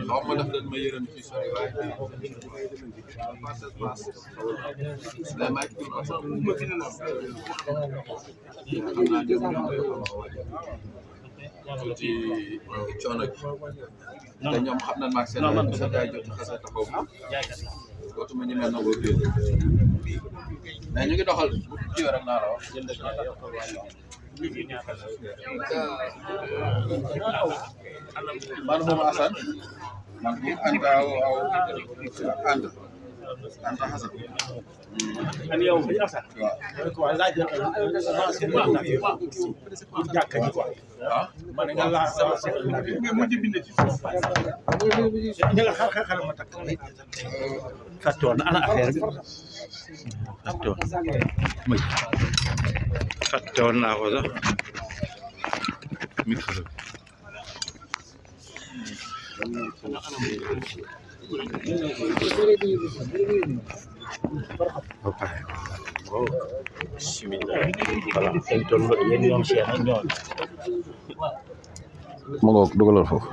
xaw ma daf dañ ma yërëm ci sori waaye tuuti coono gi te ñoom xam nañ maag seen sa jaay jot xasata boobu dootuma ñu mel na boo génn mais ñu ngi doxal bu kii rek naa la wax man moom Assane man bu Anta aw Anta Xasan ani yow bi Assane waaw laaj jàkka ji quoi man nga la mo ci bind ci nga xal ma tak fattoon ana affaire bi fattoon naa ko sax micro ma ngoog dugalal foofu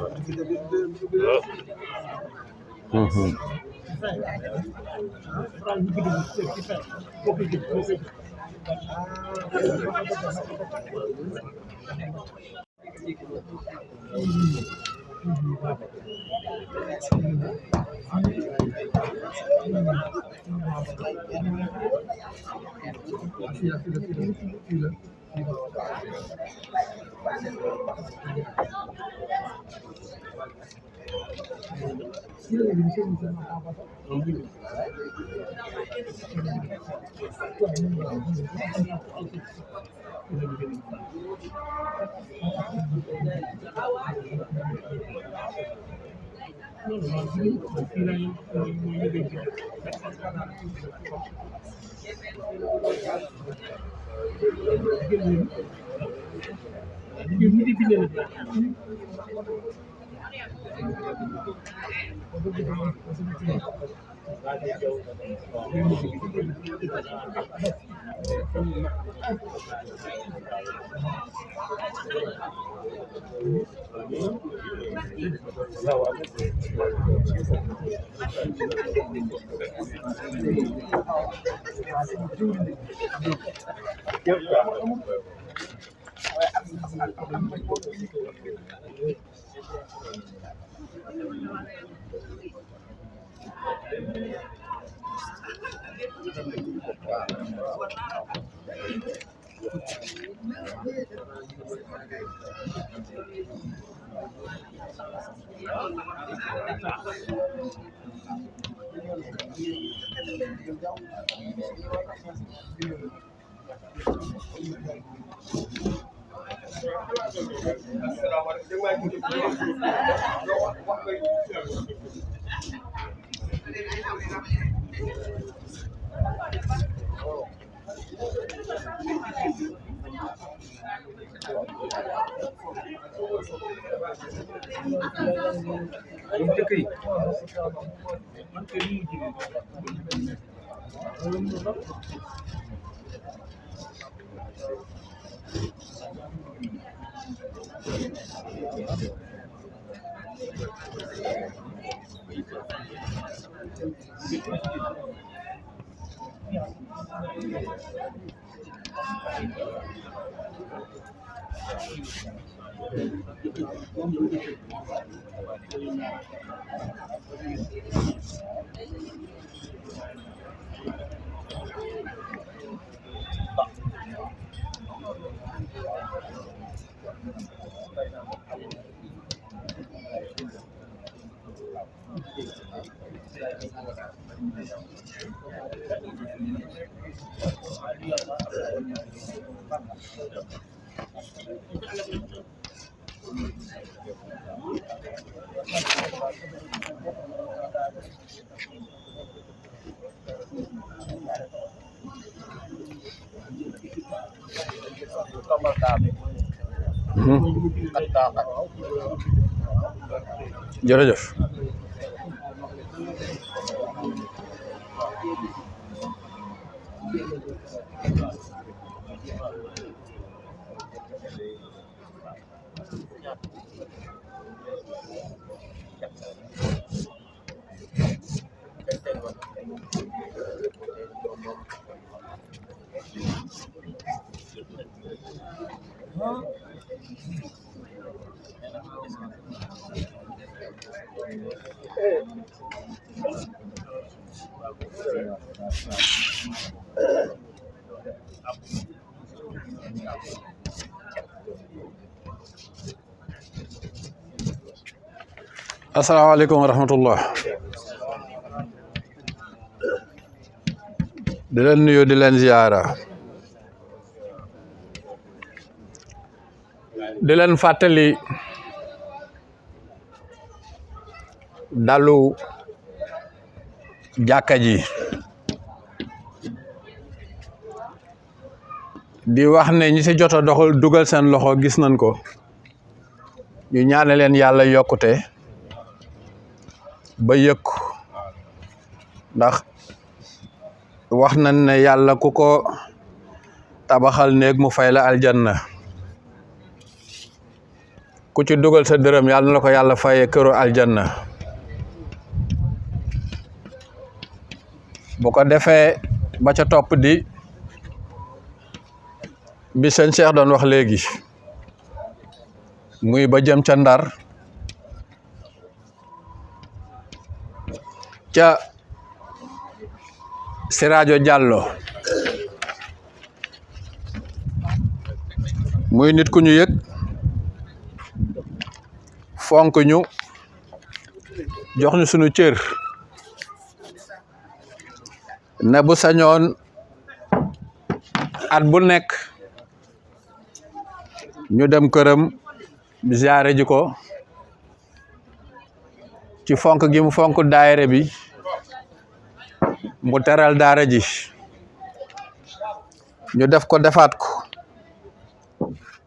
jërëjëf asalaamaaleykum wa rahmatullah. di leen nuyu di leen ziyaara. di leen fàttali dalu jàkka ji. di wax ne ñi ci jot a doxal dugal seen loxo gis nañ ko. ñu ñaane leen yàlla yokkute ba yëg ndax wax nañ ne yàlla ku ko tabaxal néeg mu fay la aljanna ku ci dugal sa dërëm yàlla na la ko yàlla faye këru aljanna bu ko defee ba ca topp di bi sëñ Cheikh doon wax léegi muy ba jëm ca Ndar ca Sirajo Diallo muy nit ku ñu yëg fonk ñu jox ñu sunu cër ne bu sañoon at bu nekk ñu dem këram ziyaare ji ko ci fonk gi mu fonk daayere bi mu teral daara ji ñu def ko defaat ko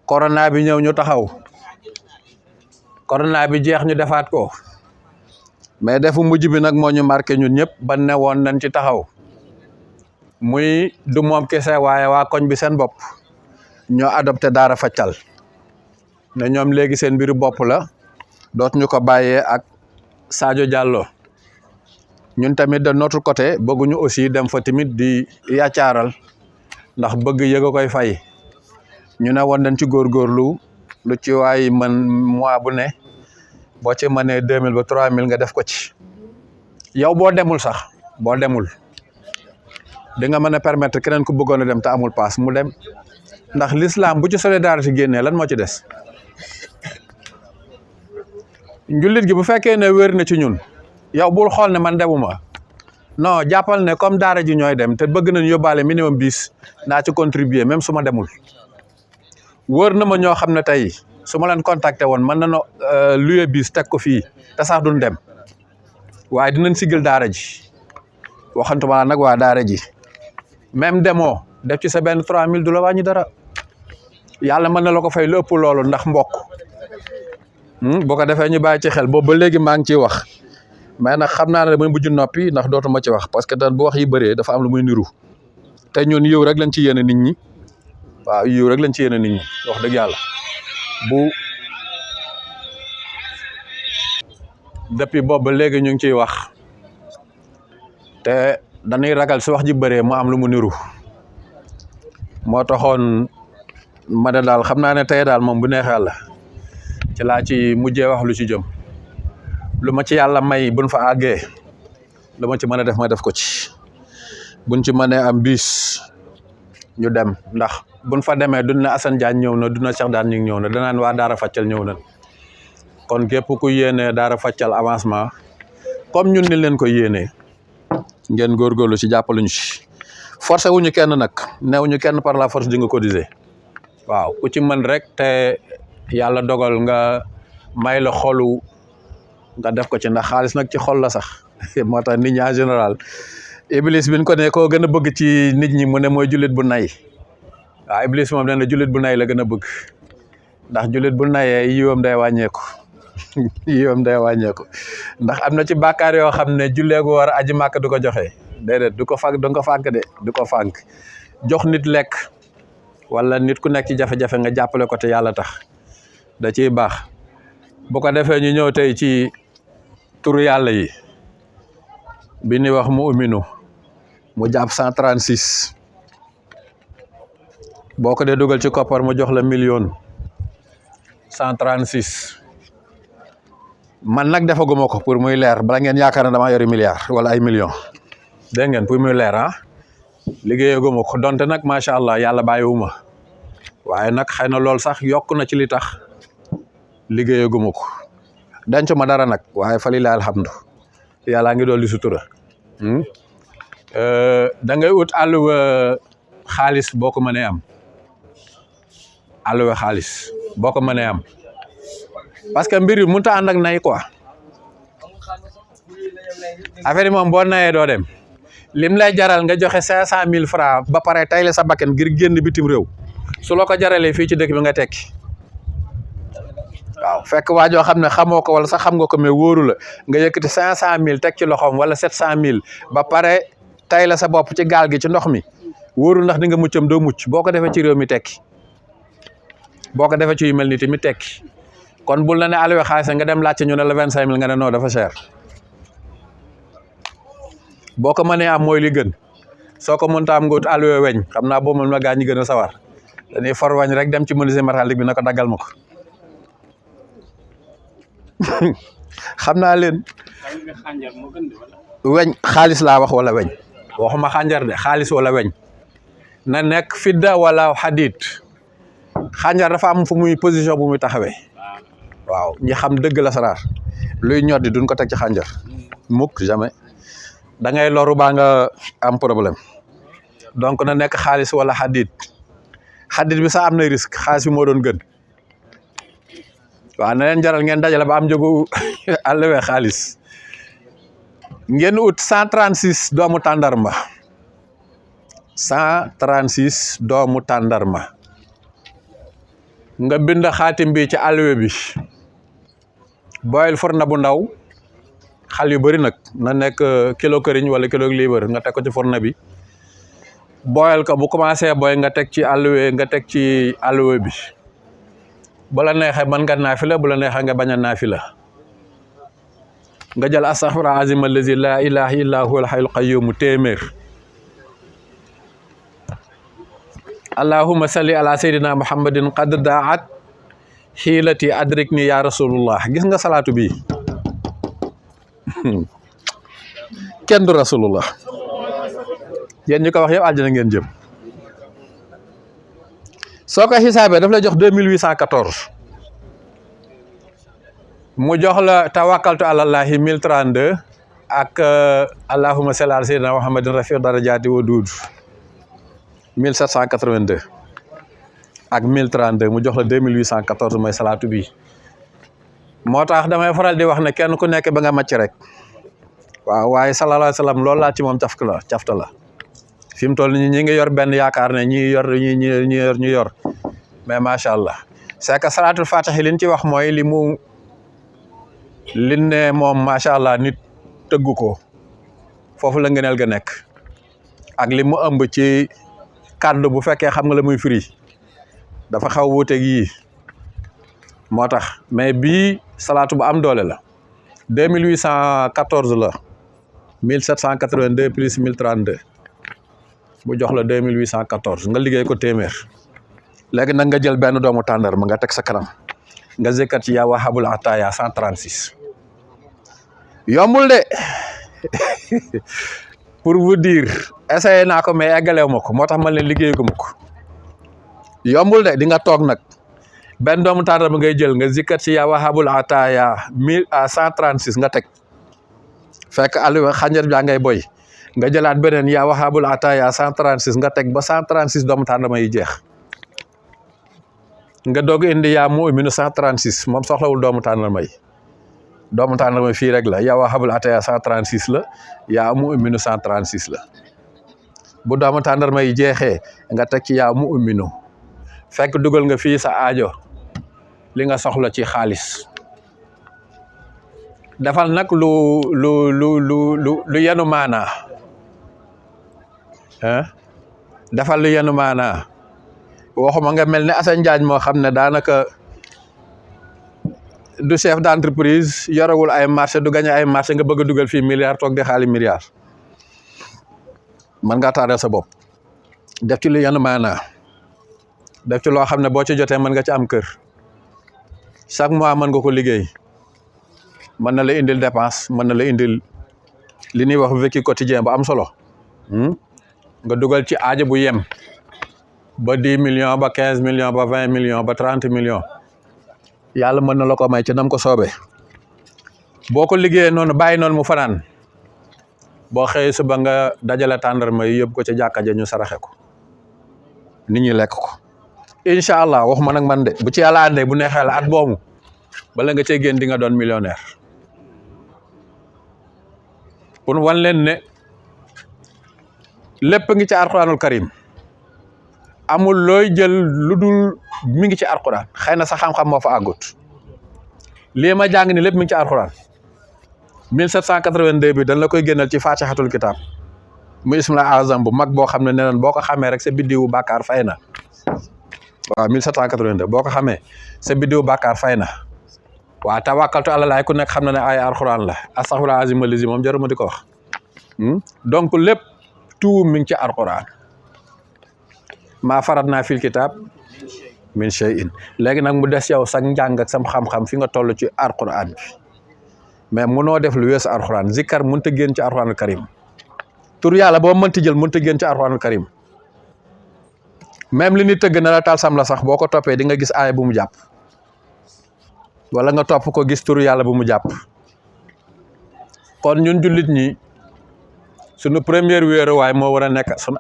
corona bi ñëw ñu taxaw corona bi jeex ñu defaat ko mais defu mujj bi nag moo ñu marqué ñun ñëpp ba ne woon nañ ci taxaw muy du moom kese waaye waa koñ bi seen bopp ñoo adopté daara Faccal ne ñoom léegi seen mbiru bopp la doot ñu ko bàyyee ak Sadio Diallo ñun tamit de notre côté bëgguñu aussi dem fa tamit di yaacaaral ndax bëgg yëg a koy fay ñu ne woon nañ ci góorgóorlu lu ci waay man mois bu ne boo ci mënee 2000 ba 3000 nga def ko ci yow boo demul sax boo demul di nga mën a permettre keneen ku bëggoon a dem te amul paas mu dem ndax l'islam bu ci solidarité génnee lan moo ci des njullit gi bu fekkee ne wér na ci ñun yow bul xool ne man demuma non jàppal ne comme daara ji ñooy dem te bëgg nañ yóbbaale minimum 10 naa ci contribuer même su ma demul wóor na ma ñoo xam ne tey su ma leen contacté woon mën nañoo luye bis teg ko fii te sax duñ dem waaye dinañ sigil daara ji waxantuma la nag waa daara ji même demoo def ci sa benn 3000 du la wàññi dara yàlla mën na la ko fay lu ëpp loolu ndax mbokk boo ko defee ñu bàyyi ci xel boobu ba léegi maa ngi ciy wax mais nag xam naa ne damay mujj noppi ndax dootuma ci wax parce que dan bu wax yi bëree dafa am lu muy niru te ñun yiw rek lañ ci yéene nit ñi waaw yiw rek lañ ci yéene nit ñi wax dëgg yàlla bu depuis boobu ba léegi ñu ngi ciy wax te dañuy ragal su wax ji bëree mu am lu mu niru moo taxoon ma ne daal xam naa ne tey daal moom bu neexee yàlla ci laa ci mujjee wax lu ci jëm lu ma ci yàlla may buñ fa àggee lu ma ci mën a def ma def ko ci buñ ci mënee am bis ñu dem ndax buñ fa demee duñ ne Assane Diagne ñëw na duñ ne Cheikh Daan ñu ñëw na danaan waa Daara Faccal ñëw na kon képp ku yéenee Daara Faccal avancement comme ñun ni leen ko yéenee ngeen góorgóorlu ci jàppaluñu ci forcé wuñu kenn nag neewuñu kenn par la force di nga cotiser waaw ku ci mën rek te yàlla dogal nga may la xolu nga def ko ci ndax xaalis nag ci xol la sax moo tax nit ñi en général iblis biñ ko ne koo gën a bëgg ci nit ñi mu ne mooy jullit bu nay waaw iblis moom nee na jullit bu nay la gën a bëgg ndax jullit bu nayee yiwam day wàññeeku yiwam day wàññeeku ndax am na ci bàkkaar yoo xam ne jullee gu war aji màkk du ko joxe déedéet du ko fàgg du ko fàgg de du ko fàgg jox nit lekk wala nit ku nekk ci jafe-jafe nga jàppale ko te yàlla tax da ciy baax bu ko defee ñu ñëw tey ci turu yàlla yi bi ni wax mu uminu mu jàpp 136 boo ko dee dugal ci koppar mu jox la 1,136 man nag defaguma ko pour muy leer bala ngeen yaakaar ne damaa yori milliard wala ay millions dégg ngeen pour muy leer liggéeyaguma ko donte nag macha allah yàlla bàyyiwuma waaye nag xëy na loolu sax yokk na ci li tax liggéeyaguma ko denc ma dara nag waaye fa lillahi alhamdu yàllaa ngi dool di sutura da ngay ut àlluwa xaalis boo ko mënee am àlluwa xaalis boo ko mënee am parce que mbir yi mënut a ànd ak nay quoi affaire yi moom boo nayee doo dem lim lay jaral nga joxe 500,000 francs ba pare tayle sa bakkan ngir génn bitim réew su la ko jaralee fii ci dëkk bi nga tekki waaw fekk waa joo xam ne xamoo ko wala sax xam nga ko mais wóoru la nga yëkkati 500,000 teg ci loxoom wala 700,000 ba pare tayle sa bopp ci gaal gi ci ndox mi wóorul ndax di nga muccam doo mucc boo ko defee ci réew mi tekki boo ko defee ci yu mel ni tamit tekki kon bul na ne alluwa xaalis nga dem laajte ñu ne la 25,000 nga ne non dafa cher boo ko mënee am mooy li gën soo ko mënta am nga ut alluwa weñ xam naa boo mën ma gaa ñi gën a sawar dañuy for weñ rek dem ci menuisier métallique bi na ko daggal ma ko xam naa leen weñ xaalis laa wax wala weñ waxuma xànjar de xaalis wala weñ na nekk fidda wala xadid xànjar dafa am fu muy position bu muy taxawee waaw ñi xam dëgg la saraar luy ñoddi duñ ko teg ci xànjar mukk jamais da ngay loru baa nga am problème donc na nekk xaalis wala xadid xadid bi sax am na risque xaalis bi moo doon gën waaw na leen jaral ngeen dajale ba am jógu àllwee xaalis ngeen ut 136 doomu tàndarma 136 doomu tàndarma nga bind xaatim bi ci àllwe bi boyal fourne bu ndaw xal yu bëri nag na nekk kilo këriñ wala kilo liibar nga teg ko ci fourne bi boyal ko bu commencé boy nga teg ci àllwe bi bu la neexee mën nga naafila bu la neexee nga bañ a naafila nga jël astaghfirullah azim allazi la ilaha illa huwa al-hayyul qayyum téeméer allahumma salli ala sayyidina muhammadin qad daat xiilati adrikni ya rasulullah gis nga salaatu bi kenn du rasulullah yéen ñu ko wax yëpp àjjana ngeen jëm soo ko xisaabee daf lay jox 2814 mu jox la tawakkaltu alallahi 1032 ak allahumma salli ala sayyidina muhammadin rafiu darajati wa duud 1782 ak 1032 mu jox la 2814 mooy salaatu bi moo tax damay faral di wax ne kenn ku nekk ba nga màcc rek waaw waaye sallallahu alayhi wa sallam loolu laa ci moom cafta la fi mu toll nii ñi ngi yor benn yaakaar ne ñi yor mais macha allah c'est que salaatul fatihi liñ ci wax mooy liñ ne moom macha allah nit tëggu ko foofu la ngëneel ga nekk ak li mu ëmb ci kàddu bu fekkee xam nga la muy firi dafa xaw wuuteeg yii moo tax mais bii salaatu bu am doole la 2814 la 1782 plus 1032 bu jox la 2814 nga liggéey ko téeméer léegi nag nga jël benn doomu tàndar ma nga teg sa kanam nga zikkat ci yaa wahabul ataya 136 yombul de pour vous dire essayé naa ko mais eggalew ma ko moo tax man leen liggéey ko ma ko yombul de di nga toog nag benn doomu tàndar ma ngay jël nga zikkat ci yaa wahabul ataya 136 nga teg fekk Aliou xànjar bi ngay boy nga jëlaat beneen yaa wahabul ataya 136 nga teg ba 136 doomu tàndama yi jeex nga doog indi yaa mu 1936 moom soxlawul doomu tàndama yi doomu tàndama fii rek la yaa wahabul ataya 136 la yaa mu 1936 la bu doomu tàndama yi jeexee nga teg ci yaa mu fekk dugal nga fii sa aajo li nga soxla ci xaalis defal nag lu yenu maanaa defal lu yenu maanaa waxuma nga mel ne Assane Diagne moo xam ne daanaka du chef d'entreprise yorewul ay marché du gagné ay marché nga bëgg a dugal fii milliard toog di xaali milliard mën ngaa tardé sa bopp def ci lu yenn maanaa def ci loo xam ne boo ci jotee mën nga ci am kër chaque mois mën nga ko liggéey mën na la indil dépense mën na la indil li ñuy wax vécu quotidien bu am solo nga dugal ci aajo bu yem ba 10 millions ba 15 millions ba 20 millions ba 30 millions yàlla mën na la ko may ci nam ko soobee boo ko liggéeyee noonu bàyyi noonu mu fanaan boo xëyee suba nga dajale tàndarma yi yóbbu ko ci jàkka ja ñu saraxe ko nit ñi lekk ko incha allah waxuma nag man de bu ci yàlla àndee bu neexee la at boobu bala nga cee génn di nga doon millionnaire pour wan leen ne lépp ngi ci alquranul karim amul looy jël lu dul mi ngi ci alquran xëy na sa xam-xam moo fa àggut lii ma jàng ni lépp mi ngi ci alquran 1782 bi dañ la koy génnal ci fatihatul kitab mu ismul azam bu mag boo xam ne nee nañ boo ko xamee rek sa biddiwu bàkkaar fay na waaw 1782 boo ko xamee sa biddiwu bàkkaar fay na waaw tawakkaltu alalaay ku nekk xam na ne ay alquran la astaghfirullah azim alizi moom jaruma di ko wax donc lépp tout mi ngi ci alquran maa farat naa fil kitab min shay'in léegi nag mu des yow sax njàng ak sam xam-xam fi nga toll ci alquran bi mais munoo def lu weesu alquran zikkar mënut a génn ci alquranul karim tur yàlla boo mënti jël mënut a génn ci alquranul karim même li ni tëgg na la taal sam la sax boo ko toppee di nga gis aaya bu mu jàpp wala nga topp ko gis tur yàlla bu mu jàpp kon ñun jullit ñi sunu première wéeruwaay moo war a nekk sunu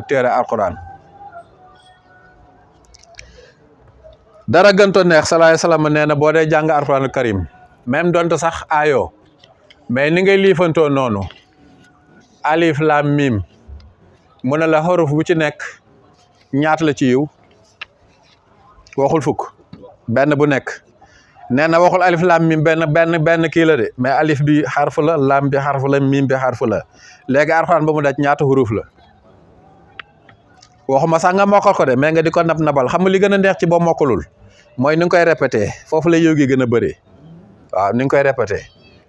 téere alquran dara gënto neex salaay salaam nee na boo dee jàng alquranul karim même donte sax aayoo mais ni ngay liifantoo noonu alif lam mim mu ne la xaruf bu ci nekk ñaata la ci yiw waxul fukk benn bu nekk nee na waxul alif lam mim benn kii la de mais alif bi xarfu la lam bi xarfu la mim bi xarfu la léegi alxuraan ba mu daj ñaata xuruf la waxuma sax nga mokkal ko de mais nga di ko nabal xam nga li gën a neex ci boo mokkalul mooy ni nga koy répété foofu la yëw gi gën a bëree waaw ni nga koy répété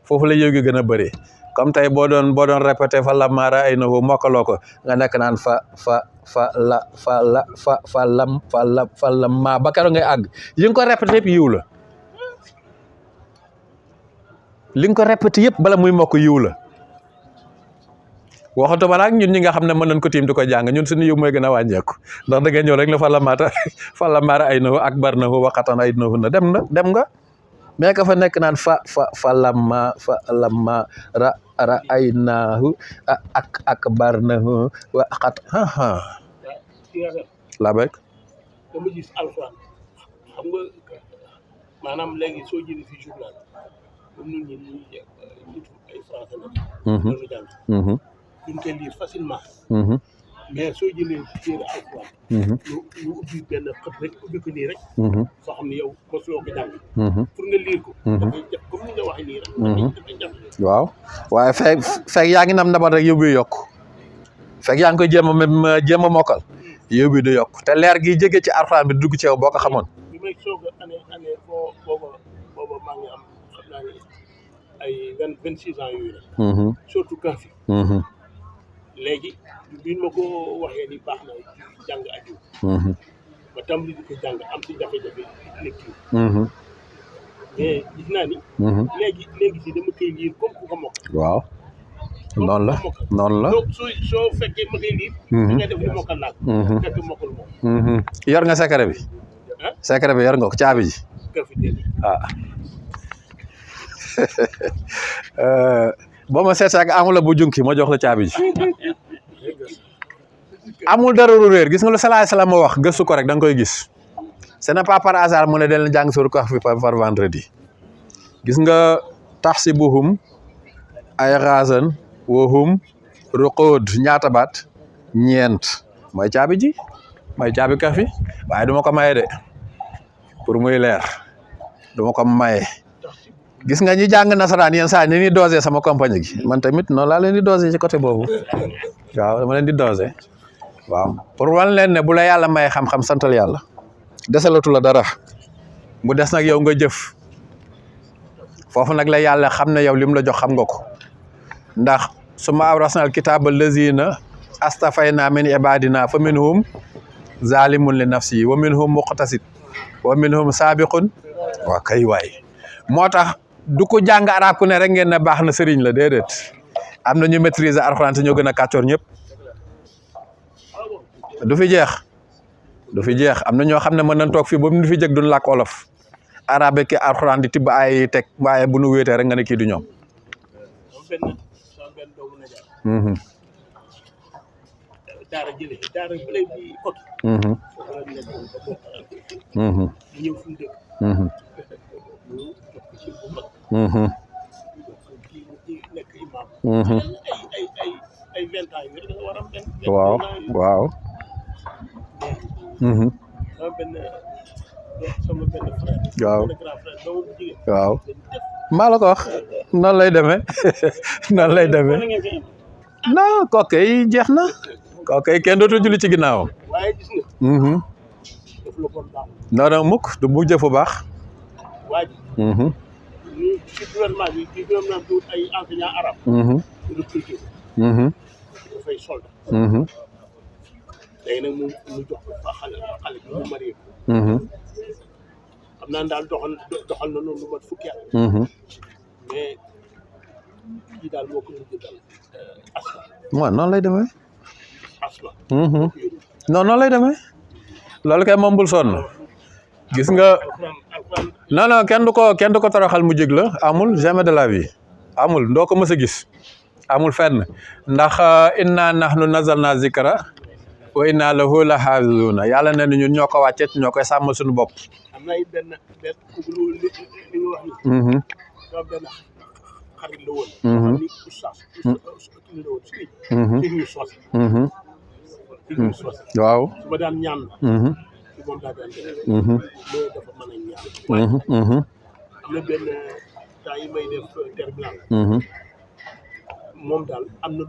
foofu la yëw gi gën a bëree comme tey boo doon répété fa la mara ay na mokkaloo ko nga nekk naan fa la ma ba keroog ngay àgg yi nga ko répété yëpp yiw la li nga ko répété yëpp bala muy mokk yiw la waxatuma nag ñun ñi nga xam ne mën nañ ko tiim di ko jàng ñun suñu yiw mooy gën a wàññeeku ndax da nga ñëw rek la fa la mara ay na akbar na waxatan ay na dem nga mais ka fa nekk naan fa lamma ra ay naahu akbar na wa xat la bek dama gis alxuraan xam nga maanaam léegi soo jëlee fi journal comme ñun ñi ay français la ñu jàng duñ koy lire facilement mais soo jëlee téere alxuraan ñu ubbi benn xët rek ubbi ko nii rek soo xam ne yow mosuloo ko jàng pour nga lire ko dafay jëf comme ni nga waxee nii rek dafay jàpp waaw waaye fekk yaa ngi nabal rek yow bi yokk fekk yaa ngi koy jéem a mokkal yow bi du yokk te leer gi jóge ci alxuraan bi dugg ci yow boo ko xamoon bi may soog a année booba maa ngi am xam naa ne ay 26 ans yooyu la surtout kan fi léegi biñ ma ko waxee ni baax na jàng aju ba tàmbali di ko jàng am si jafe-jafe lecture mais gis naa ni léegi si dama koy lire comme ku ko mokk waaw noonu la soo fekkee ma koy lire da ngay def ni mokkal naa ko fekk mokkal moom yor nga secret bi secret bi yor nga ko caabi ji boo ma seet ak amul la bu junki ma jox la caabi ji amul dara lu réer gis nga lu salaay salaam ma wax gëstu ko rek da nga koy gis ce n'est pas par hasard mu ne del jàng sur Kahf par vendredi gis nga tahsibuhum ayghazan wa hum ruqud ñaata baat ñeent mooy caabi ji mooy caabi Kahf waaye duma ko maye de pour muy leer duma ko maye gis nga ñi jàng nasaraan yenn saa ni dosé sama compagnie gi man tamit noonu laa leen di dosé ci côté boobu waaw dama leen di dosé waaw pour wan leen ne bu la yàlla may xam-xam santal yàlla desalatu la dara mu des nag yow nga jëf foofu nag la yàlla xam ne yow lim la jox xam nga ko ndax summa awrasnal kitaaba lazina astafayna min ibadina fa minhum zalimun li nafsi wa minhum muqtasid wa minhum sabiqun waa kay waay moo tax du ko jàng arab ku ne rek ngeen ne baax na sëriñ la déedéet am na ñu maîtriser alxuraan te ñoo gën a kàccoor ñëpp du fi jeex am na ñoo xam ne mën nañ toog fii ba mu fi jëg duñ làkk olof arabe ki alxuraan di tibb ay teg waaye bu nu wéetee rek nga ne kii du ñoom daara jële daara bële bi kot ñëw fu mu dëkk ñu jox ko ci bu mag kii nekk imam ay 20 ans yi nga war am waaw sama benn frère waaw grand frère doomu jigéen waaw maa la ko wax noonu lay demee noonu lay demee non kooku yi jeex na kooku yi kenn dootul julli ci ginnaawam waaye gis nga def la bon baax non mukk du mu jëfu baax waa ji ñu ci gouvernement bi ay enseignant arabe recruté dafay soldat léegi nag mu jox ko fa xale bi mu marié xam naa daal doxal na noonu lu mat fukki at mais kii daal moo ko mujj dal asma waaw noonu lay demee asma non noonu lay demee loolu kay moom bul sonn gis nga non kenn du ko toroxal mu jég la amul jamais de la vie amul ndoo ko mës a gis amul fenn ndax inna nahnu nazalna zikra wa inna lahu la hafizuna yàlla ne ñun ñoo ko wàccet ñoo koy sàmm suñu bopp am na it benn li nga wax ni doo benn xarit la woon xam ni oustaz kii la woon sëriñ soos waaw su ma daan ñaan ci moom daa daan mais dafa mën a ñaan am na benn temps yi may def terminal moom daal am na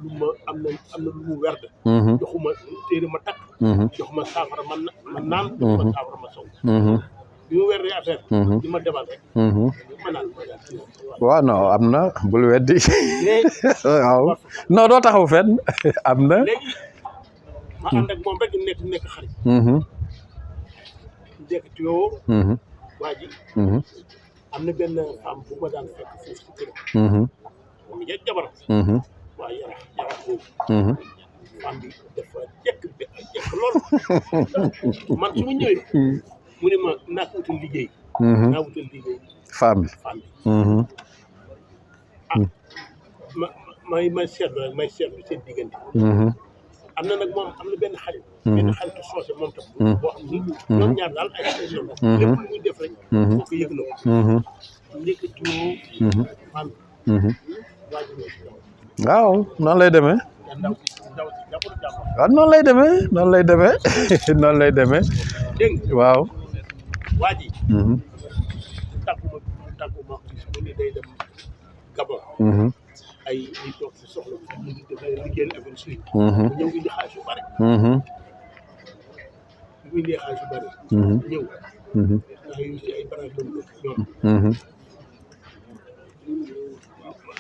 lu mu werd joxuma téere ma takk joxuma saafara man naan joxuma saafara ma sow bi mu werdee affaire di ma demal rek ma naan waaw non am na bul weddi waaw non doo taxaw fenn am na léegi ma ànd ak moom rek nekk xarit ndekk yoo waa ji am na benn femme bu ma daan fekk foofu si kër moom ngi jabaram waaw yarax boobu femme bi dafa jekk lool man su ma ñëwee mu ne ma naa ko wutal liggéey femme bi may seetlu rek may seetlu seen diggante am na nag moom am na benn xaritu soose moom tam boo xam ni ñoom ñaar daal ay xarit la lépp lu muy def rek foo ko yëg na ko ndeketoo femme waaw noonu lay demee waaw noonu lay demee noonu lay demee waaw waa ji tàgguma gis mu ni day dem Gabon ay ñi toog si soxla ñu ngi def liggéeyal affaire suy ñëw indi xaalis yu bëri bu indee xaalis yu bëri ñëw ndax yu si ay barage doon ñoom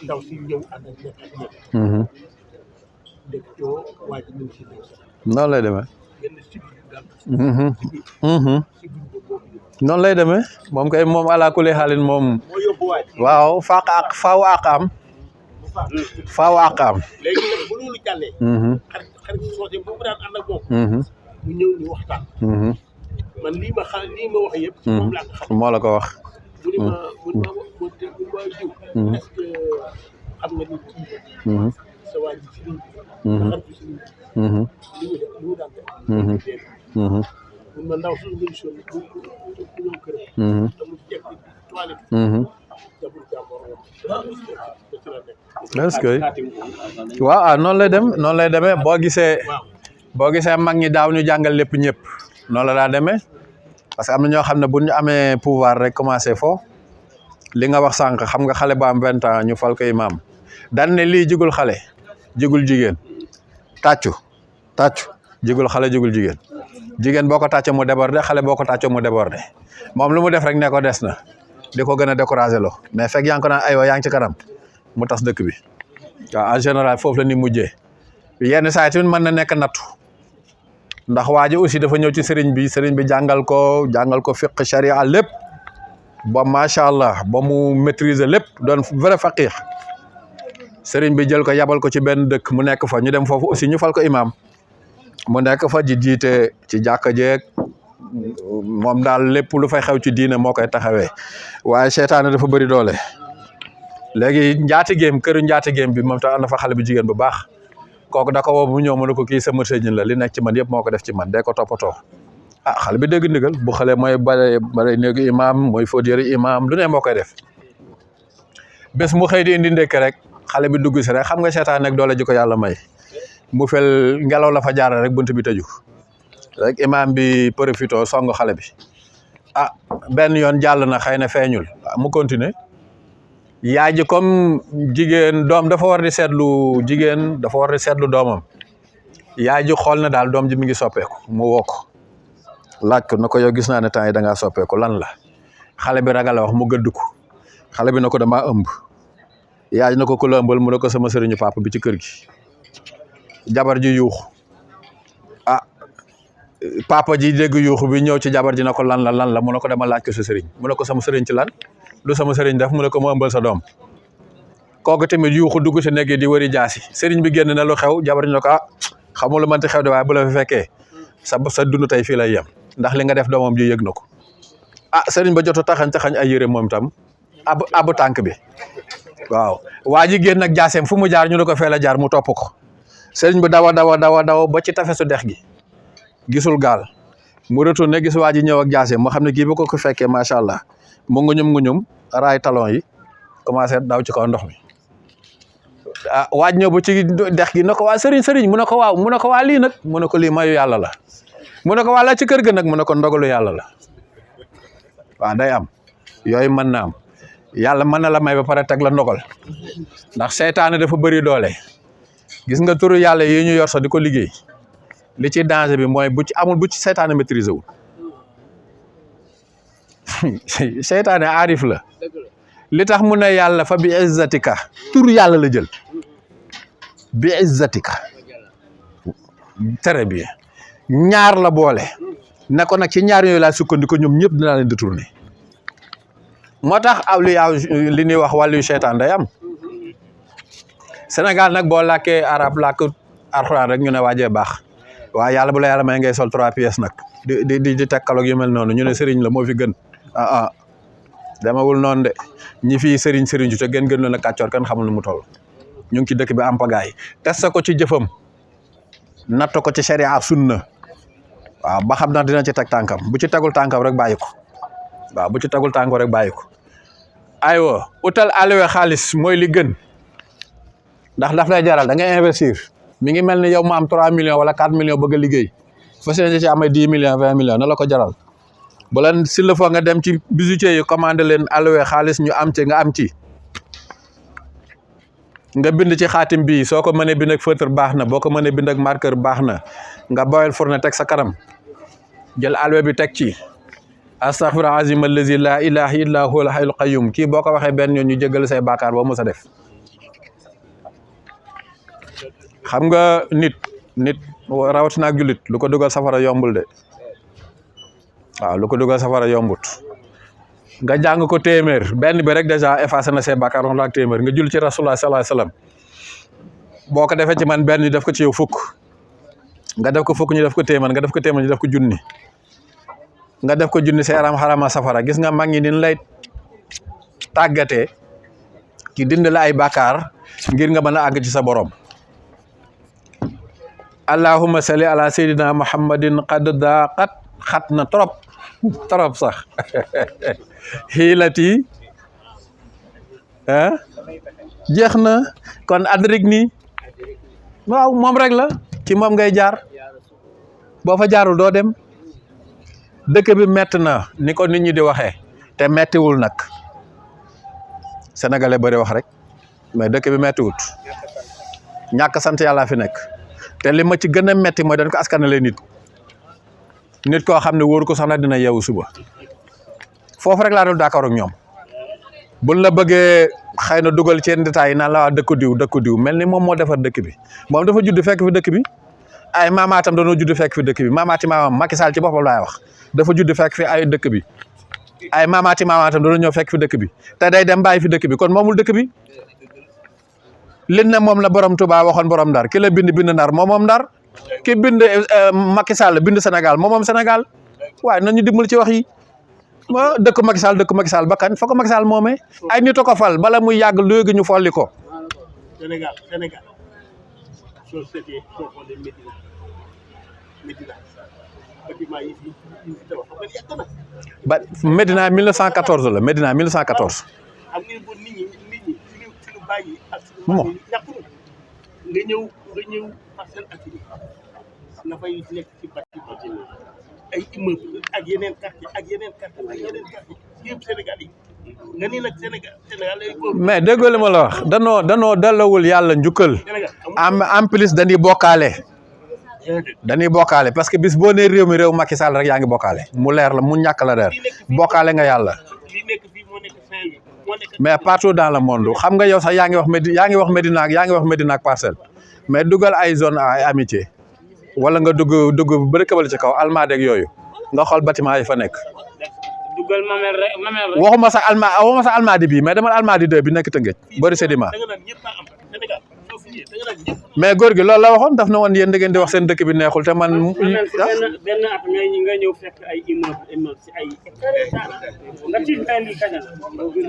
ndaw si ñëw ànd ak nekk dëkk joo waa ji ñu si ñëw sax noonu lay demee benn sibir daal noonu lay demee moom kay moom ala kulli xaalin moom moo yóbbu waa ji waaw faaw àqaam léegi nag bu loolu jàllee xarit soose boobu daan ànd ak moom mu ñëw ñu waxtaan man lii ma wax yëpp ci moom laa ko xam moo la ko wax mu ni ma jiw est-ce que xam nga ni kii sa waa ji si liñ xaritu si liñ li mu daan def mun ma ndaw suñu émission bi bu ñëw këram damu jekk toilette jabul jàmbor est-ce que waaw noonu lay demee boo gisee mag ñi daaw ñu jàngal lépp ñëpp noonu la daa demee parce que am na ñoo xam ne bu ñu amee pouvoir rek commencé fo li nga wax sànq xam nga xale bu am 20 ans ñu fal ko imam daan ne lii jigul xale jigul jigéen tàccu jigul xale jigul jigéen boo ko tàccee mu débordé xale boo ko tàccee mu débordé moom lu mu def rek ne ko des na di ko gën a découragé loo mais fekk yaa ngi ko naan aywa yaa ngi ci kanam mu tas dëkk bi waaw en général foofu la ni mujjee yenn saa yi tamit mën na nekk nattu ndax waa ji aussi dafa ñëw ci sëriñ bi jàngal ko fiqh sharia lépp ba macha allah ba mu maîtriser lépp doon vrai faqih sëriñ bi jël ko yabal ko ci benn dëkk mu nekk fa ñu dem foofu aussi ñu fal ko imam mu nekk fa ji jiite ci jàkka jeeg moom daal lépp lu fay xew ci diine moo koy taxawee waaye seytaane dafa bëri doole léegi këru njaatigéem bi moom tam am na fa xale bu jigéen bu baax kooku da ko woo bu ñëw mu ne ko kii sama sëriñ la li nekk ci man yëpp moo ko def ci man dee ko toppatoo xale bi dégg ndigal bu xale mooy bare néegu imam mooy fóot yëre imam lu ne moo koy def bés mu xëy di indi ndekk rek xale bi dugg si rek xam nga seytaane nag doole ji ko yàlla may mu fel ngelaw la fa jaara rek bunt bi tëju rek imam bi profito song xale bi benn yoon jàll na xëy na feeñul mu continuer yaay ji comme jigéen doom dafa war di seetlu jigéen dafa war di seetlu doomam yaay ji xool na daal doom ji mi ngi soppeeku mu woo ko laaj ko na ko yow gis naa ne temps yi da ngaa soppeeku lan la xale bi ragal a wax mu gëdd ko xale bi na ko damaa ëmb yaay ji na ko ku la ëmbal mu ne ko sama sëriñu papa bi ci kër gi jabar ji yuuxu papa ji dégg yuuxu bi ñëw ci jabar ji na ko lan la mu ne ko dama laaj ko sa sëriñ mu ne ko sama sëriñ ci lan lu sama sëriñ def mu ne ko mu ëmbal sa doom kooku tamit yuuxu dugg ci nekk di wëri jaasi sëriñ bi génn na lu xew jabar ji na ko xamul lu mënti xew de waaye bu la fi fekkee sa dund tey fii lay yem ndax li nga def doomam ji yëg na ko sëriñ ba jot a taxañ ay yére moom tam abu tànk bi waaw waa ji génn ak jaaseem fu mu jaar ñu ne ko fee la jaar mu topp ko sëriñ bi dawa ba ci tafesu dex gi gisul gaal mu retourné gis waa ji ñëw ak jaaseem mu xam ne kii bu ko fekkee macha allah mu nguñum raay talon yi commencé daw ci kaw ndox mi waaj ñëw ba ci dex gi na ko waa sëriñ mu ne ko waaw mu ne ko waa lii nag mu ne ko lii mayu yàlla la mu ne ko waa la ci kër ga nag mu ne ko ndogalu yàlla la waaw day am yooyu mën na am yàlla mën na la may ba pare teg la ndogal ndax seytaane dafa bëri doole gis nga turu yàlla yi ñu yor sax di ko liggéey li ci danger bi mooy bu ci seytaane maîtriser wul seytaane aarif la li tax mu ne yàlla fa bi izzatika tur yàlla la jël bi izzatika très bien ñaar la boole ne ko nag ci ñaar yooyu laa sukkandiku ñoom ñëpp dinaa leen détourné moo tax awliya li ñuy wax wàllu seytaan day am Sénégal nag boo làkkee arab làkk alxuraan rek ñu ne waajee baax waaye yàlla bu la yàlla may ngay sol 3 pièces nag di tekkaloog yu mel noonu ñu ne sëriñ la moo fi gën demawul noonu de ñi fii sëriñ ju te gën leen a kàccoor kan xamul nu mu toll ñu ngi ci dëkk bi am pagaay testa ko ci jëfam natt ko ci sharia sunna waaw ba xam na dina ci teg tànkam bu ci tegul tànkam rek bàyyi ko waaw bu ci tegul tànkam rek bàyyi ko aywa utal alluwe xaalis mooy li gën ndax daf lay jaral da ngay investir mi ngi mel ni yow mu am 3 millions wala 4 millions bëgg a liggéey fas yéene ci amee 10 millions 20 millions na la ko jaral bu leen s'il le faut nga dem ci bijoutier yi commandé leen alluwe xaalis ñu am ci nga am ci nga bind ci xaatim bi soo ko mënee bind ak feutre baax na boo ko mënee bind ak marqueur baax na nga boyal fourne teg sa kanam jël alluwe bi teg ci astaghfirullah azim allazi la ilaha illa huwa al hayyul qayyum kii boo ko waxee benn yoon ñu jéggal say bàkkaar boo mos a def xam nga nit rawatina ak jullit lu ko dugal safara yombul de waaw lu ko dugal safara yombut nga jàng ko téeméer benn bi rek dèjà effacé na say bàkkaar wax la ak téeméer nga jul ci rasulullah sallallahu alayhi wasallam boo ko defee ci man benn ñu def ko ci yow fukk nga def ko fukk ñu def ko téeméer nga def ko téeméer ñu def ko junni nga def ko junni sa yaram xarama safara gis nga mag ñi nin lay tàggatee ki dind la ay bàkkaar ngir nga mën a àgg ci sa borom allahumma salli ala sayyidina muhammadin qad daqat xat na trop sax xiilati jeex na kon adrik nii waaw moom rek la ci moom ngay jaar boo fa jaarul doo dem dëkk bi metti na ni ko nit ñi di waxee te mettiwul nag sénégalais bari wax rek mais dëkk bi mettiwut ñàkk sant yàlla fi nekk te li ma ci gën a metti mooy dañ ko askanale nit koo xam ne wóoru ko sax na dina yeewu suba foofu rek laa dul d'accord ak ñoom buñ la bëggee xëy na dugal ci détails yi naan la waa dëkku diw mel ni moom moo defar dëkk bi moom dafa judd fekk fi dëkk bi ay maamaatam dañoo judd fekk fi dëkk bi maamaati maamam Macky Sall ci boppam laay wax dafa judd fekk fi ay dëkk bi ay maamaati maamaatam dañoo ñëw fekk fi dëkk bi te day dem bàyyi fi dëkk bi kon moomul dëkk bi lin ne moom la borom Touba waxoon borom Ndar ki la bind Ndar moom Ndar ki bind Macky Sall bind Sénégal moom Sénégal waaye nañu dimbali ci wax yi dëkk Macky Sall ba kañ fa ko Macky Sall moomee ay nit a ko fal bala muy yàgg léegi ñu folli ko. Sénégal soo seetee soo xoolee Médina bâtiment yi fi tabax xam nga yàgg na. ba Médina 1914 la Médina 1914. am ngeen ko nit ñi suñu bàyyi ak suñu maam yi ñàkk nga ñëw Parcelles Assainies na fay nekk ci bâtiment ay immeuble ak yeneen quartier yëpp Sénégal yi nga ni nag Sénégal ay mais déggoo li ma la wax danoo dellawul yàlla njukkal en plus dañuy bokkaale parce que bis boo nee réew mi réew Macky Sall rek yaa ngi bokkaale mu leer la mu ñàkk la leer bokkaale nga yàlla mais partout dans le monde xam nga yow sax yaa ngi wax Médina ak Parcelles mais dugal ay zone ay amitié wala nga dugg ba këbal ci kaw Almadies ak yooyu nga xool bâtiment yi fa nekk. dugal Mamel rek waxuma sax Almadies bii mais demal Almadies 2 bi nekk Tëngéej bëri sédiment mais góor gi loolu la waxoon daf na woon yéen da ngeen di wax seen dëkk bi neexul te man. benn at nga ñëw fekk ay immeuble ci ay nga ci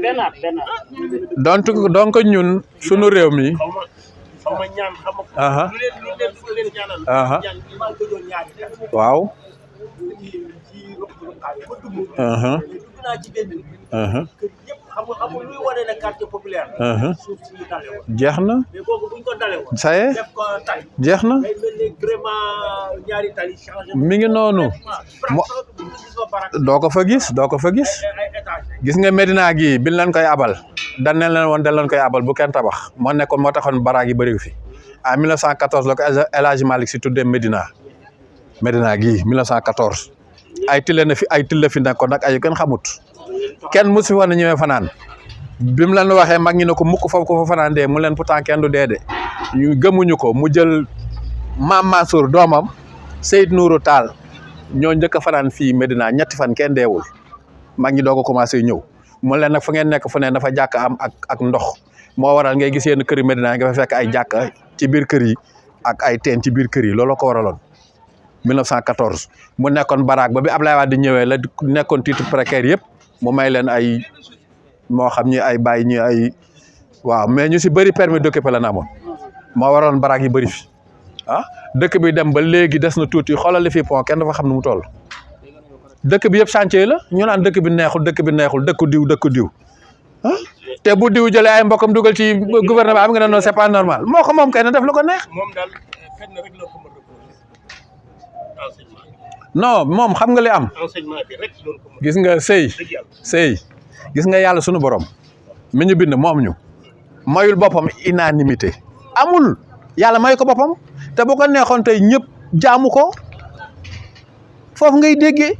benn at. donc ñun sunu réew mi. waaw. jeex na saye jeex na mi ngi noonu doo ko fa gis gis nga Médina gi bi leen koy abal dañ leen woon dañ leen koy abal bu kenn tabax moo nekkoon moo taxoon baraag yi bëri fi en 1914 la ko El Hadji Malick Sy tuddee Médina gi 1914 ay tille fi nekkoon nag ay kenn xamut kenn musu woon ñëwee fanaan bi mu leen waxee mag ñi ne ko mukk foofu ko fa fanaan dee mu leen pourtant kenn du dee de ñu gëmuñu ko mu jël Maam Mansour doomam Seyd Nourou Tall ñoo njëkk a fanaan fii Médina ñetti fan kenn deewul mag ñi doog a commencé ñëw mu leen nag fa ngeen nekk fu ne dafa jàkk am ak ndox moo waral ngay gis yenn kër yi Médina nga fa fekk ay jàkk ci biir kër yi ak ay teen ci biir kër yi looloo ko waraloon 1914 mu nekkoon baraak ba bi Ablaye Wade di ñëwee la nekkoon titre précaire yëpp mu may leen ay moo xam ñi ay bàyyi ñi ay waaw mais ñu si bëri permis d'occuper la na amoon moo waroon baraak yi bëri fi dëkk bi dem ba léegi des na tuuti xoolal li fi pont kenn dafa xam ne mu toll dëkk bi yëpp chantier la ñu naan dëkk bi neexul dëkku diw te bu diw jëlee ay mbokkam dugal ci gouvernement am nga ne non c'est pas normal moo ko moom kay na def lu ko neex non moom xam nga li am gis nga sëy gis nga yàlla sunu borom mi ñu bind moom ñu mayul boppam unanimité amul yàlla may ko boppam te bu ko neexoon tey ñëpp jaamu ko foofu ngay déggee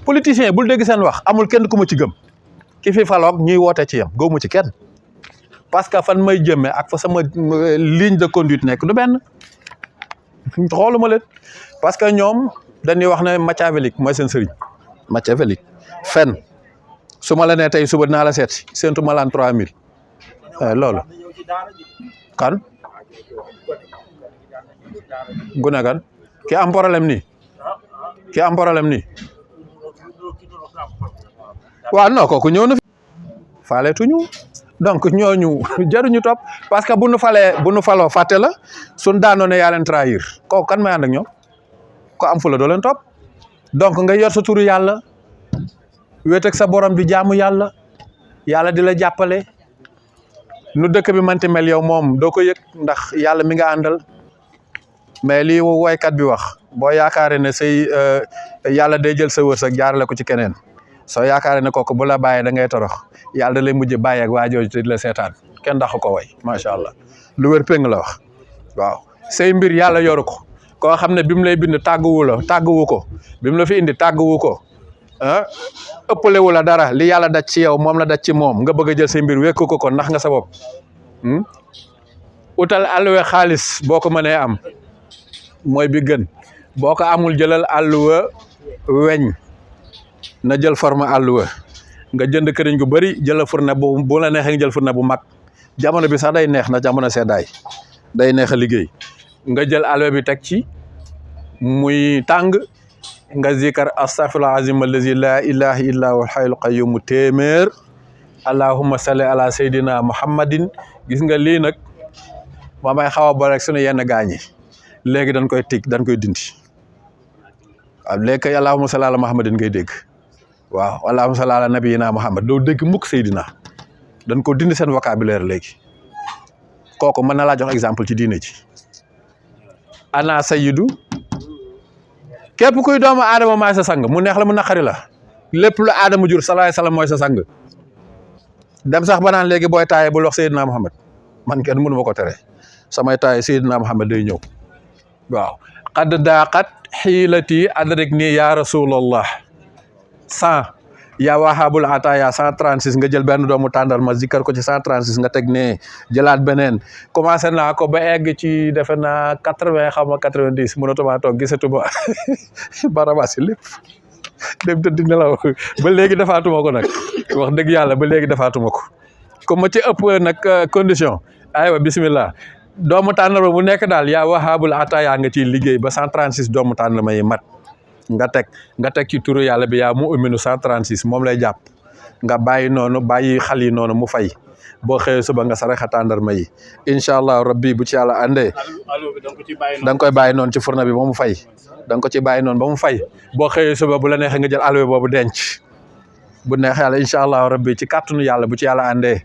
politicien bul dégg seen wax amul kenn ku ma ci gëm ki fi faloog ñuy woote ci yam gëmu ci kenn parce que fan may jëmee ak fa sama ligne de conduite nekk du benn xooluma leen parce que ñoom dañuy wax ne machiavélique mooy seen sëriñ machiavélique fen su ma la nee tey suba dinaa la seet séntu ma laan 3000 loolu kan gune kan ki am problème nii waaw non kooku ñëw na fi faaleetuñu donc ñooñu jaruñu topp parce que bu nu faloo fàtte la suñ daanoo ne yaa leen trahir kooku kan may ànd ak ñoom ko am fu la doo leen topp donc nga yor sa turu yàlla wéet ak sa borom di jaamu yàlla di la jàppale nu dëkk bi manti mel yow moom doo ko yëg ndax yàlla mi nga àndal mais lii woykat bi wax boo yaakaaree ne say yàlla day jël sa wërsëg jaarale ko ci keneen soo yaakaaree ne kooku bu la bàyyee da ngay torox yàlla da lay mujj bàyyi ak waa jooju te di la seetaan kenn daxu ko way macha allah lu wér péng la wax waaw say mbir yàlla yoru ko koo xam ne bi mu lay bind tàgguwu ko bi mu la fi indi tàgguwu ko ëppalewu la dara li yàlla daj ci yow moom la daj ci moom nga bëgg a jël say mbir wekku ko kon ndax nga sa bopp utal alluwa xaalis boo ko mënee am mooy bi gën boo ko amul jëlal alluwa weñ na jël forme alluwa nga jënd këriñ gu bëri jël fourne bu la neexee nga jël fourne bu mag jamono bi sax day neex na jamono seddaay day neex a liggéey nga jël alluwa bi teg ci muy tàng nga zikar astaghfirullah azim allazi la ilaha illa huwal hayyul qayyum téeméer allahumma salli ala sayyidina muhammadin gis nga lii nag moo may xaw a boole rek sunu yenn gaañi léegi dañ koy tig dañ koy dindi waaw léegi kay allahumma salli ala muhammadin ngay dégg waaw allahumma salli ala nabiyina muhammad doo dégg mukk sayyidina dañ ko dindi seen vocabulaire léegi kooku mën na laa jox exemple ci diine ji ana sayyidu képp kuy doomu aadama maay sa sang mu neex la mu naqari la lépp lu aadama jur salaay salaam mooy sa sang dem sax ba naan léegi booy taaye bul wax Seydina Muhammad man kenn mënu ma ko tere samay taaye Seydina Muhammad day ñëw waaw qad daaqat xiilati adrik nii ya rasulallah 100 yaa wahabul ataya 136 nga jël benn doomu tàndarma zikkar ko ci 136 nga teg ne jëlaat beneen commencé naa ko ba egg ci defe naa 80 xam nga 90 mënatuma toog gisatuma barabasi lépp dem tëdd nelaw ba léegi defaatuma ko nag wax dëgg yàlla ba léegi defaatuma ko comme ma ci ëpp nag condition aywa bismillah doomu tàndarma bu nekk daal yaa wahabul ataya nga ciy liggéey ba 136 doomu tàndarma yi mat nga teg ci turu yàlla bi yaa mu uminu 136 moom lay jàpp nga bàyyi noonu bàyyi xal yi noonu mu fay boo xëyee suba nga saraxa tàndarma yi incha allah rabbi bu ci yàlla àndee da nga koy bàyyi noonu ci fourne bi ba mu fay da nga ko ci bàyyi noonu ba mu fay boo xëyee suba bu la neexee nga jël alluwa boobu denc bu neexee yàlla incha allah rabbi ci kàttanu yàlla bu ci yàlla àndee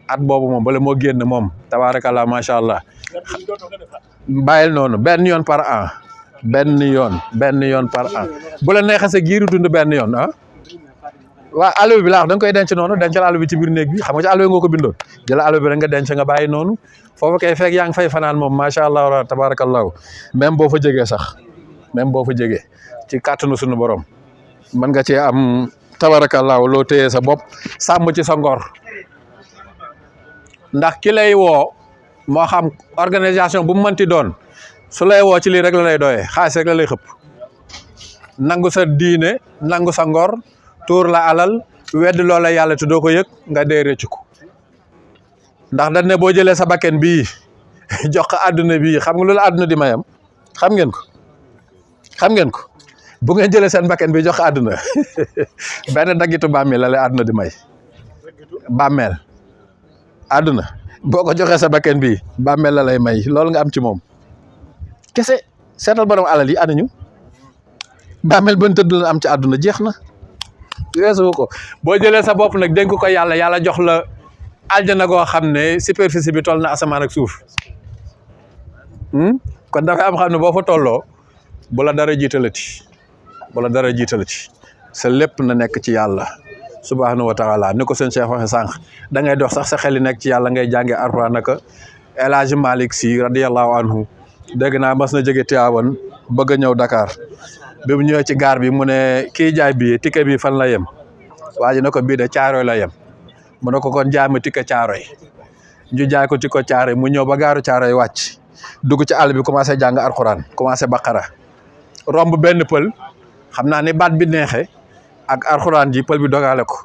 at boobu moom bala moo génn moom tabaarakallah macha allah bàyyil noonu benn yoon par an benn yoon par an bu la neexee sa giiru dund benn yoon waaw alluwa bi laa wax da nga koy denc noonu dencal alluwa bi ci biir néeg bi xam nga ci alluwa nga ko bindoon jël alluwa bi rek nga denc nga bàyyi noonu foofu kay fekk yaa ngi fay fanaan moom macha allah tabarakallahu même boo fa jegee sax même boo fa jegee ci kàttanu sunu borom mën nga cee am tabarakallahu loo téyee sa bopp sàmm ci sa ngor ndax ki lay woo moo xam organisation bu mu mënti doon su lay woo ci lii rek la lay doyee xaalis rek la lay xëpp nangu sa diine nangu sa ngor tuur la alal wedd loola yàlla te doo ko yëg nga dee rëccu ko ndax dañ ne boo jëlee sa bakken bii jox ko àdduna bii xam nga loolu àdduna di mayam xam ngeen ko bu ngeen jëlee seen bakken bii jox ko àdduna benn daggitu bàmmeel la lay àdduna di may bàmmeel àdduna boo ko joxee sa bakken bii bàmmeel la lay may loolu nga am ci moom kese seetal borom alal yi anañu bàmmeel ban tëdd la am ci àdduna jeex na weesu ko boo jëlee sa bopp nag dénk ko yàlla jox la aljana goo xam ne superficie bi toll na asamaan ak suuf kon dafa am xam ne boo fa tolloo bu la dara jiitalati sa lépp na nekk ci yàlla subhanahu wa taala ni ko seen Cheikh waxe sànq da ngay dox sax sa xel yi nekk ci yàlla ngay jànge Alxuraan naka El Hadj Malick Sy radiyallahu anhu dégg naa mas na jóge Tiwaawan bëgg a ñëw Dakar bi mu ñëwee ci gaar bi mu ne kii jaay bi ticket bi fan la yem waa ji ne ko bii de Caaroy la yem mu ne ko kon jaay ma ticket Caaroy ñu jaay ko ticket Caaroy mu ñëw ba gaaru Caaroy wàcc dugg ci àll bi commencé jàng Alxuraan commencé Baqara romb benn pël xam naa ne baat bi neexee ak Alxuraan ji pël bi dogaale ko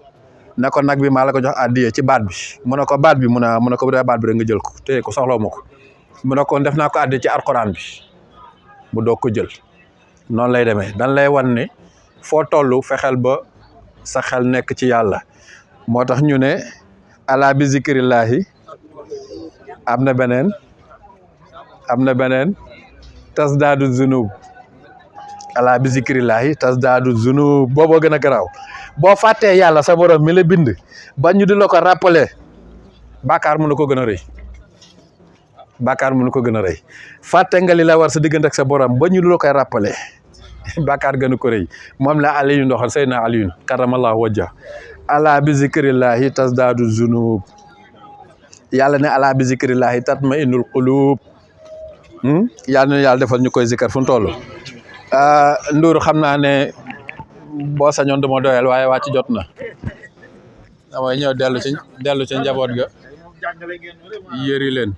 ne ko nag bi maa la ko jox addiye ci baat bi mu ne ko baat bi mu ne ko bu dee baat bi rek nga jël ko téye ko soxla ma ko mu ne ko def naa ko addiye ci Alxuraan bi mu doog ko jël noonu lay demee dan lay wan ne foo toll fexeel ba sa xel nekk ci yàlla moo tax ñu ne ala bi zikrillahi am na beneen tasdaadu zunub ala bi zikrillahi tasdaadu zunub booboo gën a garaaw boo fàttee yàlla sa borom mi la bind ba ñu di la ko rappeler bàkkaar mënu ko gën a rëy fàtte nga li la war sa diggante ak sa borom ba ñu di la koy rappeler bàkkaar gënu ko rëy moom la Aliyu ndoxal Seydina Aliyu karamallahu wajha ala bi zikrillahi tasdaadu zunub yàlla ne ala bi zikrillahi tatma'innul qulub yàlla na yàlla defal ñu koy zikkar fu mu toll Ndour xam naa ne boo sañoon duma doyal waaye wàcc jot na damay ñëw dellu ci njaboot ga yëri leen